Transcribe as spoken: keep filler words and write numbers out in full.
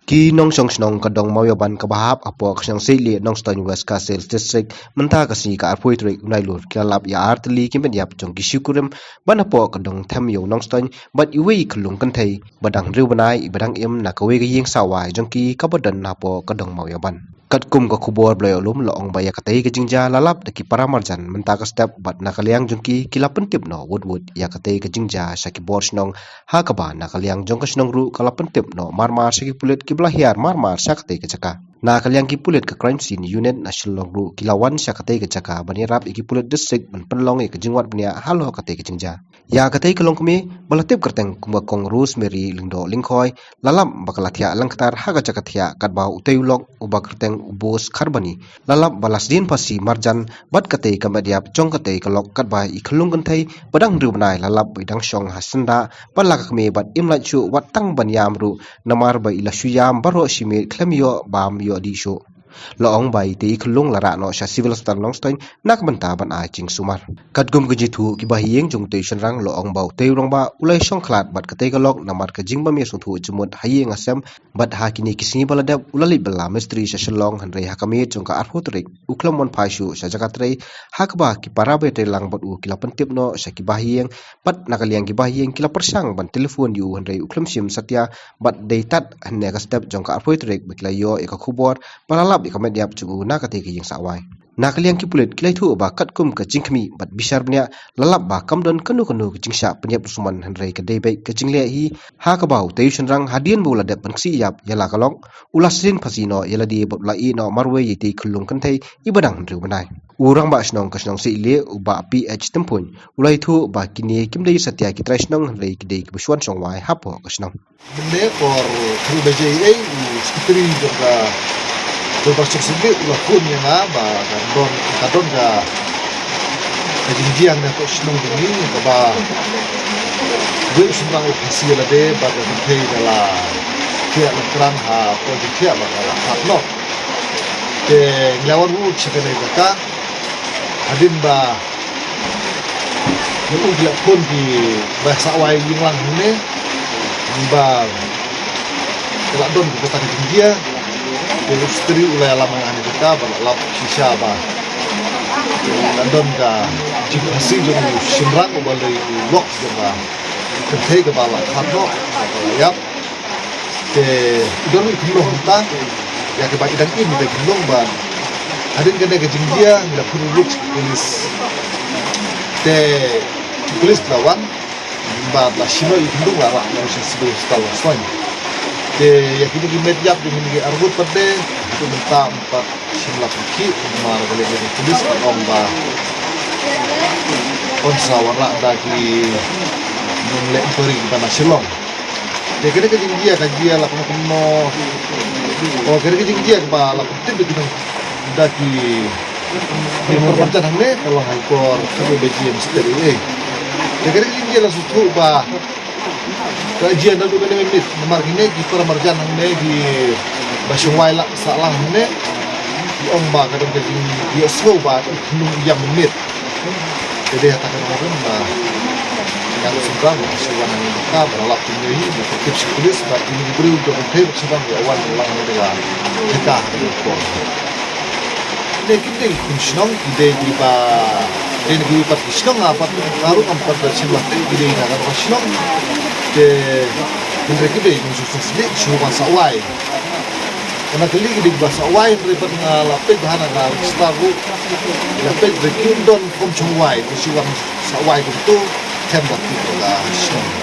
Ki nongshong shnong ka dong Mawïaban kaba hap hapoh ka shnong Syietlieh, Nongstoiñ, West Khasi Hills District, mynta ka sngi ka arphew tarik u Nailur ki la lap ïa artylli ki met ïap jong ki shikurim ban hapoh ka dong Themïew, Nongstoiñ, bad iwei i khyllung kynthei ba dang hynriew bnai iba dang im na kawei ka ïing sawai jong ki kaba don hapoh ka dong Mawïaban. Katkum ka khubor ba la ïoh lum, la ong ba ïa katei ka jingjia la lap da ki para marjan mynta ka step, bad na ka liang jong ki, ki la pyntip noh wut wut ïa katei ka jingjia sha ki bor shnong, ha kaba na ka liang jong ka shnong ruh ka la pyntip noh marmar sha ki pulit kiba la hiar marmar sha katei ka jaka. Na ka liang ki pulit ka Crime Scene Unit na Shillong ruh ki la wan sha katei ka jaka ban ïarap ïa ki pulit district ban pynlong ïa ka jingwad bniah halor katei ka jingjia. Ïa katei ka longkmie ba la tip kyrteng kum ka Kong Rosemary Lyngdoh Lyngkhoi, la lap ba ka la thiah langktar ha ka jaka thiah katba utei u lok uba kyrteng u Bos Kharbani, la lap ba la sdien phasi marjan bad katei ka met ïap jong katei ka lok, katba i khyllung kynthei ba dang hynriew bnai la lap ba i dang shong ha syndah ban la ka kmie bad im lait shuh wat tang ban ïam ruh, namar ba i la shu ïam baroh shi miet khlem ïoh bam ïoh dih shuh. La ong ba itei i khyllung la rah noh sha Civil Hospital Nongstoiñ na ka bynta ban ai jingsumar. Katkum ka jingïathuh ki bahaïing jong utei u shynrang, la ong ba utei u rangbah u la ïashong khlad bad katei ka lok namar ka jingbym ïasngewthuh jingmut ha ïing ha sem, bad ha kine ki sngi ba la dep u la leit bylla mistri sha Shillong, hynrei ha ka miet jong ka arphew tarik u khlem wan phai shuh sha jaka trei, ha kaba ki para ba ïatrei lang bad u ki la pyntip noh sha ki bahaïing, bad na ka liang ki bahaïing ki la pyrshang ban telephone ïa u hynrei u khlem shim satia, bad dei tad hynne ka step jong ka arphew tarik ba ki la ïoh ïa ka khubor ba la lap ïa ka met ïap jong u na katei ka ïing sawai. Na ka liang ki pulit ki la ïathuh ba katkum ka jingkhmih bad bishar bniah, la lap ba kam don kano kano ka jingshah pynïap dushman, hynrei ka dei beit ka jingleh hi, ha kaba utei u shynrang hadien ba u la dep ban ksih ïap ïa la ka lok, u la sdien phasi noh ïa lade bad u la ïeh noh marwei ïa itei i khyllung kynthei iba dang hynriew bnai. U rangbah shnong ka shnong Syietlieh, u Bah P H Tympuiñ, u la ïathuh ba kine kim dei satia ki trai shnong, hynrei ki dei kiba shu wan shong wai hapoh ka shnong. Mynne por kharu baje ei, u secretary jong ka Dorbar Shnong Syietlieh u la phone ïa nga ba ka don, ka don ka, ka jingjia hangne hapoh shnong jong ngi, kaba uwei u shynrang u phasi ïa lade bad ka kynthei ka la thiah langkrang hapoh jingthiah bad ka la khlad noh. Te ngi la wan ruh sha kane ka jaka hadien ba ïa u ki la phone ki ba sawai ïing lang hangne, ba ka la don ka kata ka jingjia. Te u secretary u la ïalam hangne kata ba la lap shisha ba la don ka jingphasi jong u shynrang uba dei u lok jong ka kynthei kaba la khlad noh, kaba la ïap. Te i don i khunlung mynta, ïa kiba i dang im i dang khunlung ba hadien kane ka jingjia ngi la phone ruh sha ki police. Te ki police la wan bad la shim noh i khunlung, la rah noh sha Civil Hospital Nongstoiñ. Te ïa kine ki met ïap jong kine ki arngut pat de haduh mynta ym pat shym la pynkhih, namar ka liang ka police ka ong ba yn sa wanrah da ki nongleh inquiry kiba na Shillong. Te kane ka jingjia ka jia la kumno kumno. O, kane ka jingjia kaba la pyntip da ki nong, da ki, ki para marjan hangne ka long ha i por khatwei baje mynstep ei. Te kane ka jingjia la sngewthuh ba ka jia naduh kane ka miet namar kine ki para marjan hangne kiba shong wai la sah lang hangne ki ong ba ka don ka jingïohsngew ba i khunlung i ïam mynmiet. Te dei kata ka daw ba ïa u shynrang u shu wan hangne mynta ba la lap kumne hi, ba tip sha ki police ba kine ki briew jong ka kynthei bad shynrang ki wan lang hangne da ka jaka hangne. Kine kim dei ki khun shnong, ki dei kiba, dei na kiwei pat ki shnong, ah, pat ka ruh ngam pat da shim lah ki dei na ka ruh ka shnong. Te hynrei ki dei ki shnong shnong sdang shu wan sah wai. Ka na kali ki dei kiba sah wai, hynrei pat nga la peit bha na ka register ruh, la peit ba kim don kum shong wai, ki shu wan sah wai kumto, khlem da tip ka shnong.